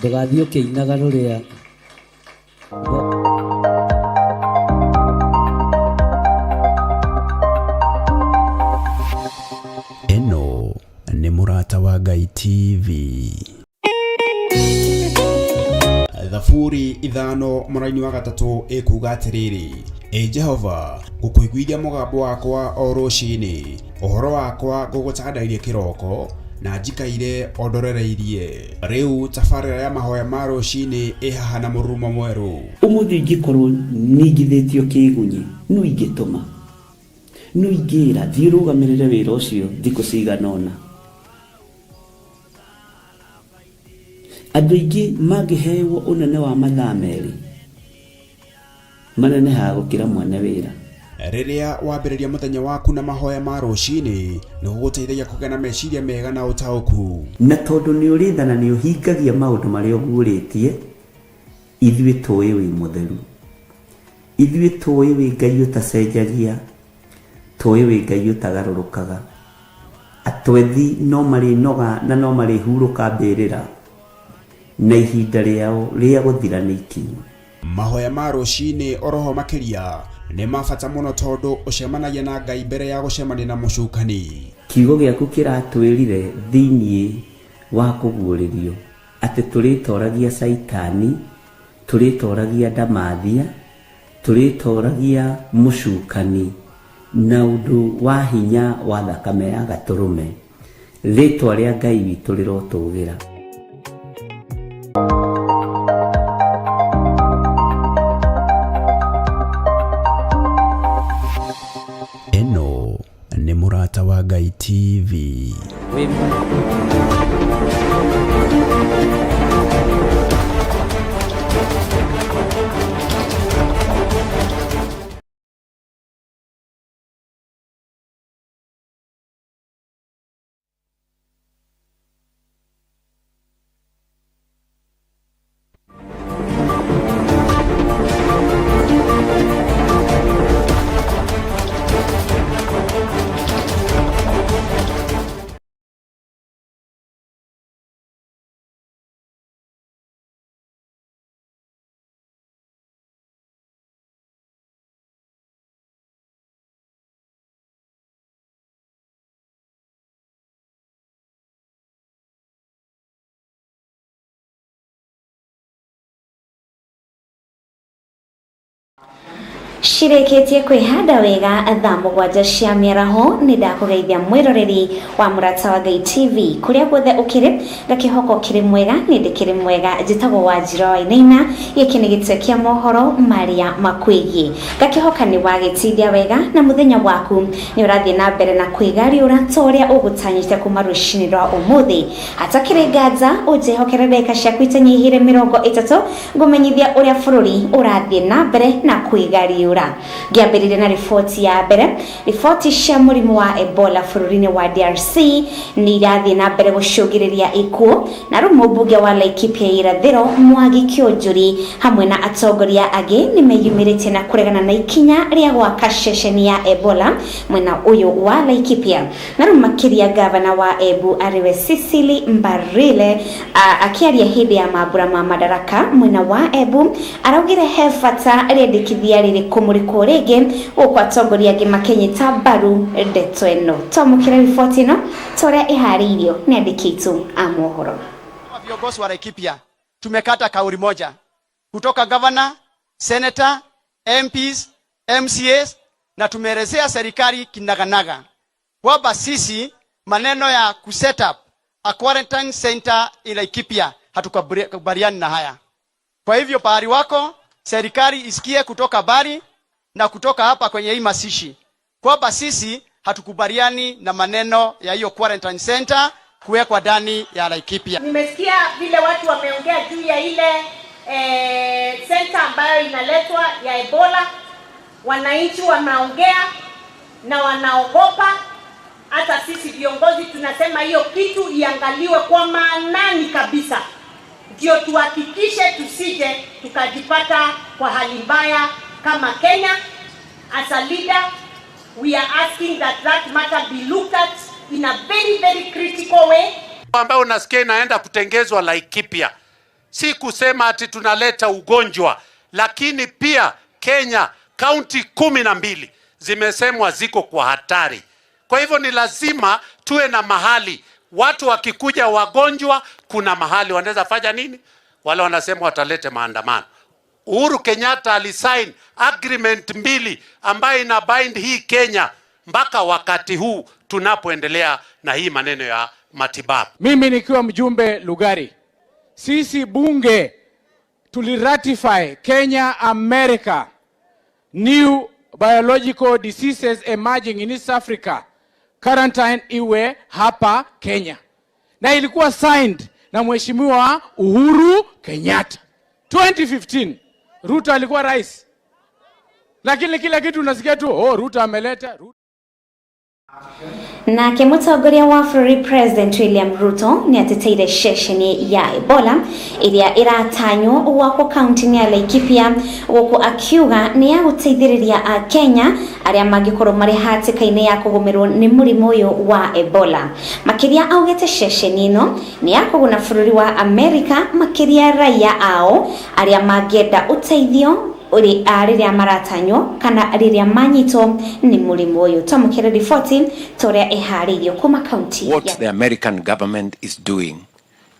Ndũgathiĩ ũkĩinaga rũrĩa. Ĩno nĩ Mũrata wa Ngai TV. Thaburi 5 mũraini wa 3 ĩkuga atĩrĩrĩ, Ĩ Jehova, ngũkũiguithia mũgambo wakwa o rũcinĩ, ũhoro wakwa ngũgũtandairie kĩroko, na njikaire o ndorereirie. Rĩu tabarĩra ya mahoya ma rũcinĩ ĩ haha na mũrurumo mwerũ. Ũmũthĩ ingĩkorwo ningithĩtio kĩgunyi, no ingĩtũma, no ingĩra thiĩ ũrũgamĩrĩre wĩra ũcio thikũ cigana ũna. Andũ aingĩ mangĩheo ũnene wa mathaa 2 manenehaga gũkĩra mwene wĩra. Rĩrĩa wambĩrĩria mũthenya waku na mahoya ma rũcinĩ, nĩ gũgũteithagia kũgĩa na meciria mega na ũtaũku. Na tondũ nĩ ũrĩ tha na nĩ ũhingagia maũndũ marĩa ũguũrĩtie, ithuĩ tũĩ wĩ mũtheru. Ithuĩ tũĩ wĩ Ngai ũtacenjagia, tũĩ wĩ Ngai ũtagarũrũkaga. Atwethi no marĩnoga na no marĩhurũka mbĩrĩra, na ihinda rĩao rĩa gũthira nĩ ikinyu. Mahoya ma rũcinĩ oroho makĩria nĩ ma bata mũno tondũ ũcemanagia na Ngai mbere ya gũcemania na mũcukani. Kiugo gĩaku kĩratwĩrire thĩinĩ wa kũguũrĩrio atĩ tũrĩtoragia Caitani, tũrĩtoragia ndamathia, tũrĩtoragia mũcukani na ũndũ wa hinya wa thakame ya gatũrũme. Rĩtwa rĩa Ngai witũ rĩrotũgĩra. Ĩno nĩ Mũrata wa Ngai TV. Cireketie kwihanda wega thaa 7 cia mĩaraho nĩ ndakũgeithia mwĩroreri wa Mũrata wa Ngai TV kũrĩa guothe ũkĩrĩ ngakĩhoka ũkĩrĩ mwega nĩ ndĩkĩrĩ mwega. Njĩtagwo Wanjirũ wa Wainaina, gĩkĩ nĩ gĩtwe kĩa mohoro marĩa makwĩgiĩ. Ngakĩhoka nĩ wagĩtindia wega na mũthenya waku nĩ ũrathiĩ na mbere na kwĩgariũra ta ũrĩa ũgũtanyĩte kuma rũcinĩ rwa ũmũthĩ. Hatakĩrĩ nganja ũnjĩhokere ndagĩka ciaku itanyihĩire 30 ngũmenyithia ũrĩa bũrũri ũrathiĩ na mbere na kwĩgariũra. Ngĩambĩrĩria na riboti ya mbere, riboti cia mũrimũ wa Ebola bũrũri-inĩ wa DRC nĩ irathiĩ na mbere gũcũngĩrĩria ikuũ, na rĩu mũmbunge wa Laikipia Irathĩro Mwangi Kĩũnjũri hamwe na atongoria angĩ nĩ meyumĩrĩtie na kũregana na ikinya rĩa gwaka ceceni ya Ebola mwena ũyũ wa Laikipia. Na rĩu makĩria gavana wa Embu arĩwe Cecily Mbarile akĩaria hĩndĩ ya mambura ma Madaraka mwena wa Embu araugire he bata rĩendekithia rĩrĩkũ mũrĩkũ rĩngĩ gũkũ atongoria angĩ makĩnyita mbaru ndeto ĩno. Twamũkĩre riboti ĩno ta ũrĩa ĩharĩirio nĩ andĩki aitũ a mohoro. Viongozi wa Laikipia tumekata kauli moja kutoka governor, senator, MPs, MCAs, na tumeelezea serikali kinaganaga kwamba sisi maneno ya kuset up a quarantine center in Laikipia hatukubaliani na haya. Kwa hivyo pahali wako serikali isikie kutoka bari na kutoka hapa kwenye hii masishi kwamba sisi hatukubaliani na maneno ya hiyo quarantine center kuwekwa ndani ya Laikipia. Nimesikia vile watu wameongea juu ya ile center ambayo inaletwa ya Ebola. Wananchi wanaongea na wanaogopa. Hata sisi viongozi tunasema hiyo kitu iangaliwe kwa maanani kabisa, ndio tuhakikishe tusije tukajipata kwa hali mbaya kama Kenya. As a leader, we are asking that that matter be looked at in a very, very critical way. Ambayo unasikia inaenda kutengezwa Laikipia. Si kusema ati tunaleta ugonjwa, lakini pia Kenya kaunti 12 zimesemwa ziko kwa hatari. Kwa hivyo ni lazima tuwe na mahali watu wakikuja wagonjwa, kuna mahali wanaweza fanya nini? Wale wanasema watalete maandamano. Uhuru Kenyatta alisign agreement 2 ambayo ina bind hii Kenya mpaka wakati huu tunapoendelea na hii maneno ya matibabu. Mimi nikiwa mjumbe Lugari, sisi bunge tuliratify Kenya America New Biological Diseases Emerging in East Africa quarantine iwe hapa Kenya, na ilikuwa signed na Mheshimiwa Uhuru Kenyatta 2015. Ruto alikuwa rais, lakini kila kitu unasikia tu oh, Ruto ameleta Ruto. Nake mũtongoria wa bũrũri President William Ruto nĩ ateteire ceceni ya Ebola ĩrĩa ĩratanywo gwakwo kaunti-inĩ ya Laikipia, gũkũ akiuga nĩ ya gũteithĩrĩria Akenya arĩa mangĩkorwo marĩ hatĩka-inĩ ya kũgũmĩrwo nĩ mũrimũ ũyũ wa Ebola. Makĩria augĩte ceceni ĩno nĩ ya kũguna bũrũri wa Amerika, makĩria raia ao arĩa mangĩenda ũteithio rĩrĩa maratanywo kana rĩrĩa manyitwo nĩ mũrimũ ũyũ. Twamũkĩre riboti ta ũrĩa ĩharĩirio kuma kaunti. What the American government is doing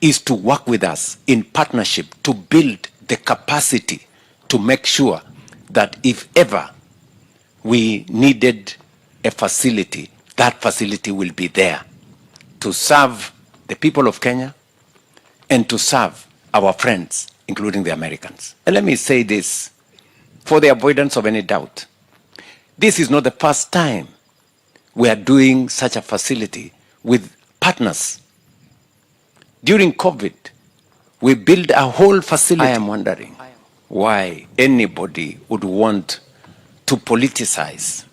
is to work with us in partnership to build the capacity to make sure that if ever we needed a facility, that facility will be there to serve the people of Kenya and to serve our friends, including the Americans. And let me say this for the avoidance of any doubt. This is not the first time we are doing such a facility with partners. During COVID, we built a whole facility. I am wondering why anybody would want to politicize,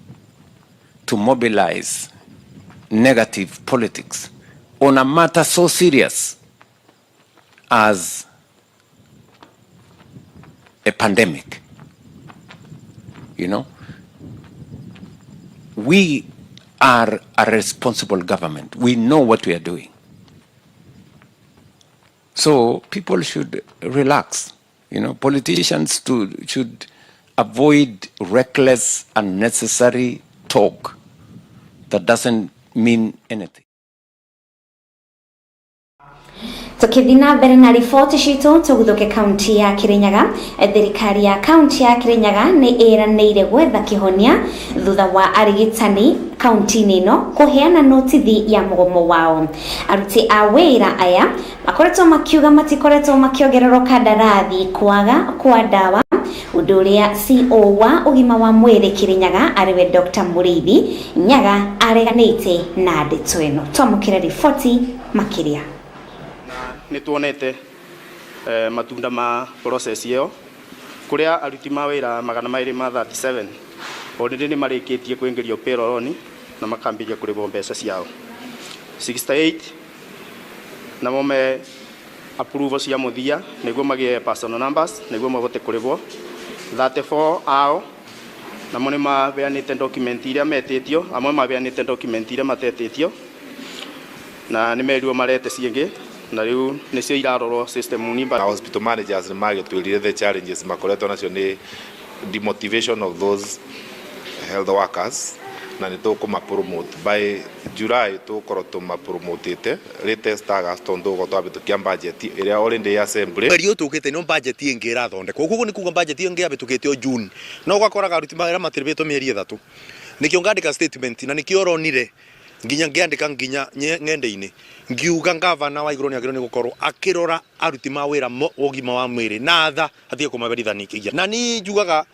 to mobilize negative politics on a matter so serious as a pandemic. You know, we are a responsible government. We know what we are doing. So people should relax. You know, politicians should avoid reckless, unnecessary talk that doesn't mean anything. Tukithii na mbere na riboti citũ, tũguthũke kaunti ya Kirinyaga. Thirikari ya kaunti ya Kirinyaga nĩ ĩranĩire gwetha kĩhonia thutha wa arigitani kaunti-inĩ ĩno kũheana notithi ya mũgomo wao. Aruti a wĩra aya makoretwo makiuga matikoretwo makĩongererwo kandarathi kwaga kwa ndawa, ũndũ ũrĩa CO wa ũgima wa mwĩrĩ Kirinyaga arĩwe Dr. Mũrĩithi Nyaga areganĩte na ndeto ĩno. Twamũkĩre riboti makĩria. Nĩ tuonete matunda ma process ĩyo kũrĩa aruti ma wĩra 237 already nĩ marĩkĩtie kũingĩrio payroll na makambĩrĩria kũrĩhwo mbeca ciao. 68 namo me approval cia mũthia nĩguo magĩe personal numbers nĩguo mahote kũrĩhwo. 34 ao namo nĩ maheanĩte document iria metĩtio, amwe maheanĩte document iria matetĩtio na nĩ merirwo marete ciĩngĩ na rĩu nĩcio irarorwo system ni. Hospital managers nĩ magĩtwĩrire the challenges makoretwo nacio nĩ demotivation of those health workers, na nĩ tũkũma promote by July, tũgũkorwo tũmapromotĩte latest August, tondũ tũgũkorwo twahĩtũkia budget ĩrĩa already assembly. Mweri ũyũ tũkĩte nĩ budget ĩngĩ ĩrathondekwo, koguo nĩ kuga budget ĩyo ĩngĩ yahĩtũkĩtio June, no ũgakoraga aruti mawĩra matirĩhĩtwo mĩeri 3. Nĩkĩo ngandĩka statement na nĩkĩo ũronire nginya ngĩandĩka nginya ng'enda-inĩ ngiuga ngavana wa igũrũ nĩ agĩrĩirwo nĩ gũkorwo akĩrora aruti ma wĩra ũgima wa mwĩrĩ na tha atige kũmaberithania. Na niĩ njugaga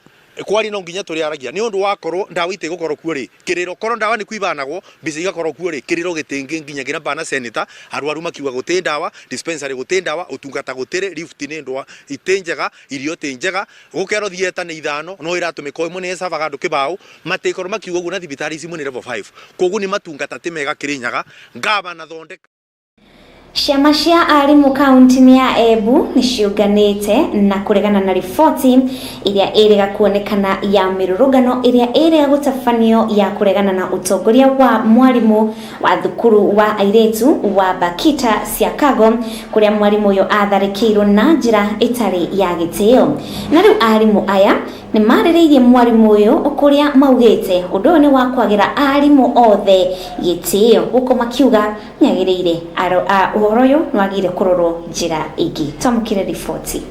kwari no nginya tũrĩaragia nĩ ũndũ wakorwo ndawa itigũkorwo kuo rĩ kĩrĩro, korwo ndawa nĩ kuibanagwo mbica igakorwo kuo rĩ kĩrĩro gĩtingĩ nginya nginya bana senator arwaru makiuga gũtĩ ndawa, dispensary gũtĩ ndawa, ũtungata gũtĩrĩ, lift nĩ ndwa itĩ njega, irio tĩ njega, gũkerwo theatre nĩ 5 no ĩratũmĩka ĩmwe nĩ ĩcabaga andũ kĩbaũ matĩkorwo makiuga ũguo, na thibitarĩ ici imwe nĩ level 5, koguo nĩ matungata ti mega Kĩrĩnyaga. Ngavana thondeka. Ciama cia arimũ kaunti-inĩ ya Embu nĩ ciũnganĩte na kũregana na riboti ĩrĩa ĩrĩga kuonekana ya mĩrũrũngano ĩrĩa ĩrĩga gũtabanio ya kũregana na ũtongoria wa mwarimũ wa thukuru wa airĩtu wa Bakita Siakago kũrĩa mwarimũ ũyũ atharĩkĩirwo na njĩra ĩtarĩ ya gĩtĩo. Na rĩu arimũ aya nĩ marĩrĩirie mwarimũ ũyũ kũrĩa maugĩte ũndũ ũyũ nĩ wa kwagĩra arimũ othe gĩtĩo gũkũ makiuga nĩagĩrĩire ũhoro ũyũ nĩwagĩrĩire kũrorwo njĩra ĩngĩ. Twamũkĩre riboti.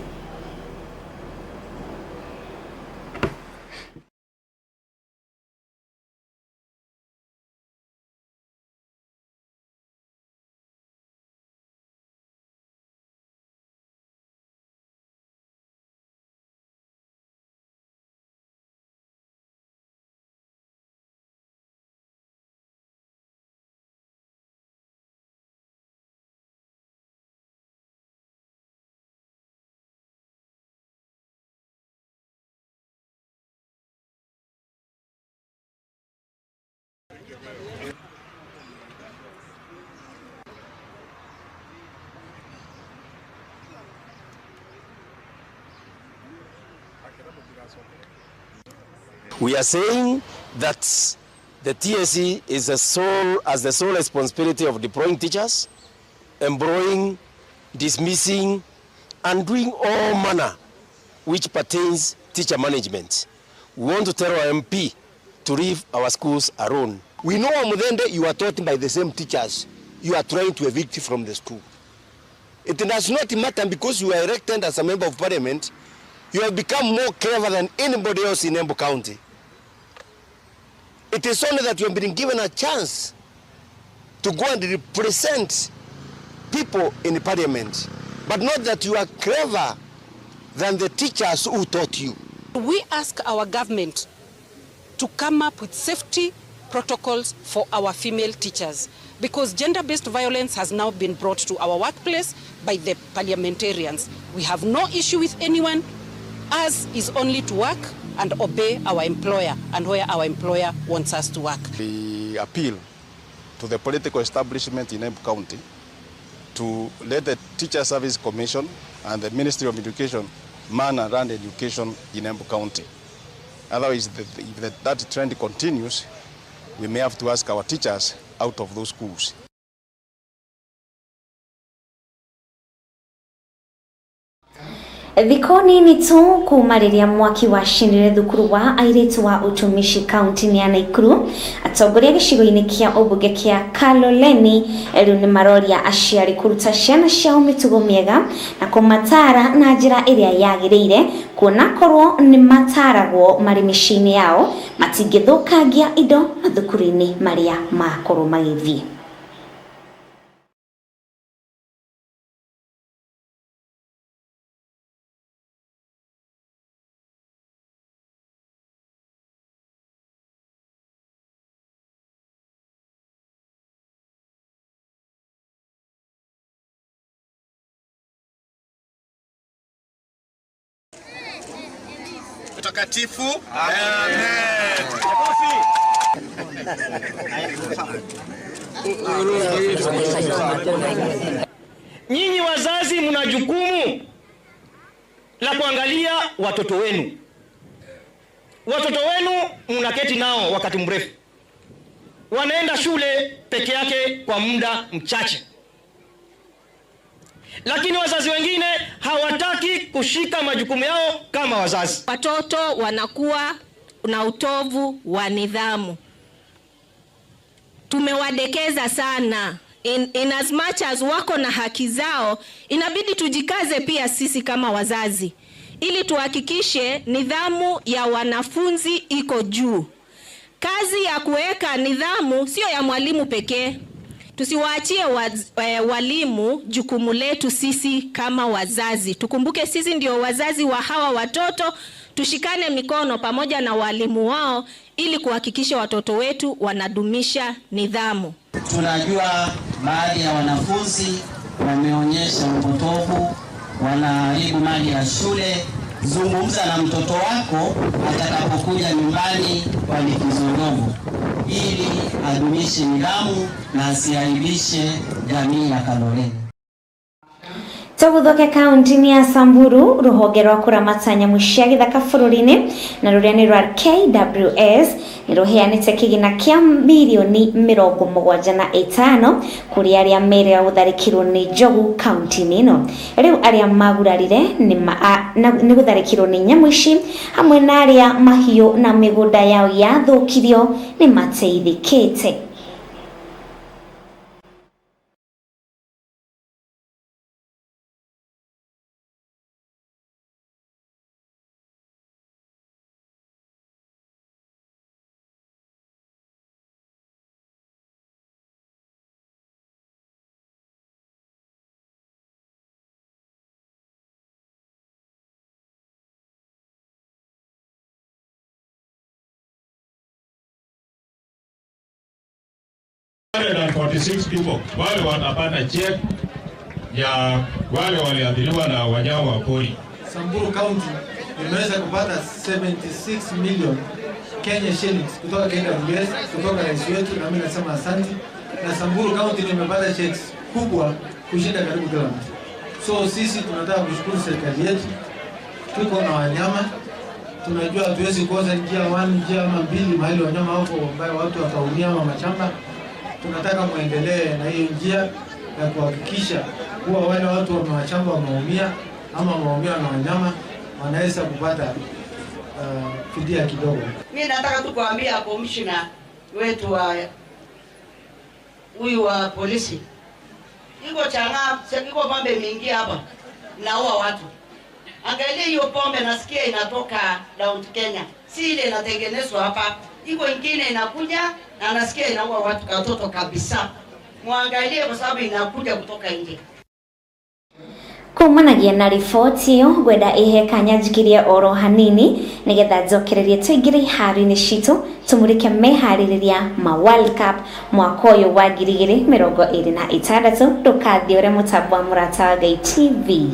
We are saying that the TSC is as the sole responsibility of deploying teachers, employing, dismissing, and doing all manner which pertains teacher management. We want to tell our MP to leave our schools alone. We know, Muthende, you are taught by the same teachers you are trying to evict from the school. It does not matter because you are elected as a member of parliament, you have become more clever than anybody else in Embu County. It is only that you have been given a chance to go and represent people in the parliament, but not that you are clever than the teachers who taught you. We ask our government to come up with safety protocols for our female teachers, because gender-based violence has now been brought to our workplace by the parliamentarians. We have no issue with anyone. Ours is only to work and obey our employer and where our employer wants us to work. We appeal to the political establishment in Embu County to let the Teacher Service Commission and the Ministry of Education man and run education in Embu County. Otherwise, if that trend continues, we may have to ask our teachers out of those schools. Thikũ nini tu kuma rĩrĩa mwaki wacinire thukuru wa airĩtu wa utumishi kaunti-inĩ ya Nakuru, atongoria gĩcigo-inĩ kĩa ũmbunge kĩa Kaloleni rĩu nĩ maroria aciari kũruta ciana ciao mĩtugo mĩega na kũmataara na njĩra ĩrĩa yagĩrĩire, kuona korwo nĩ mataragwo marĩ mĩciĩ-inĩ yao matingĩthũkangia indo mathukuru-inĩ marĩa makorwo magĩthiĩ. Mtakatifu. Amen. Nyinyi wazazi mna jukumu la kuangalia watoto wenu. Watoto wenu mnaketi nao wakati mrefu. Wanaenda shule peke yake kwa muda mchache. Lakini wazazi wengine hawataki kushika majukumu yao kama wazazi. Watoto wanakuwa na utovu wa nidhamu. Tumewadekeza sana. In as much as wako na haki zao, inabidi tujikaze pia sisi kama wazazi ili tuhakikishe nidhamu ya wanafunzi iko juu. Kazi ya kuweka nidhamu sio ya mwalimu pekee. Tusiwaachie walimu jukumu letu sisi kama wazazi. Tukumbuke sisi ndio wazazi wa hawa watoto. Tushikane mikono pamoja na walimu wao ili kuhakikisha watoto wetu wanadumisha nidhamu. Tunajua baadhi ya wanafunzi wameonyesha upotovu, wanaharibu mali ya shule. Zungumza na mtoto wako atakapokuja nyumbani kwa likizo ndogo, ili adumishe nidhamu na asiaibishe jamii ya Kaloleni. Tũgũthoke kaunti-inĩ ya Samburu, rũhonge rwa kũramata nyamũ cia gĩthaka bũrũri-inĩ na rũrĩa nĩ rwa KWS nĩ rũheanĩte kĩgĩna kĩa mirioni 75 kũrĩ arĩa merĩga gũtharĩkĩrwo nĩ njogu kaunti-inĩ ĩno. Rĩu arĩa magurarire nĩ gũtharĩkĩrwo nĩ nyamũ ici hamwe na arĩa mahiũ na mĩgũnda yao yathũkirio nĩ mateithĩkĩte. Forty-six people wale watapata check ya wale waliathiriwa na wanyama wa pori. Samburu County imeweza kupata 76 million Kenya shillings kutoka KWS, kutoka rais wetu, na mimi nasema asante. Na Samburu County nimepata checks kubwa kushinda karibu kila mtu. So sisi tunataka kushukuru serikali yetu, tuko na wanyama, tunajua hatuwezi kukosa njia njia ama mbili mahali wanyama wako ambayo watu wataumia ama mashamba. Tunataka muendelee na hiyo njia ya kuhakikisha kuwa wale watu wa mashamba wameumia ama wameumia na wanyama wanaweza kupata fidia kidogo. Mimi nataka tu kuambia komishina wetu wa huyu wa polisi, iko changa, iko pombe mingi hapa naua watu. Angalia hiyo pombe nasikia inatoka down Kenya, si ile inatengenezwa hapa. Iko ingine inakuja na nasikia inaua watu watoto kabisa. Muangalie kwa sababu inakuja kutoka nje. Kumanagia na riboti ĩyo ngwenda ihe kanya njikirie oro hanini nigetha njokererie tũingĩre iharo-inĩ citũ tũmũrĩke meharĩrĩria ma World Cup mwaka ũyũ wa 2026. Ndũkathiĩ ũrĩa mũtambo wa Mũrata wa Ngai TV.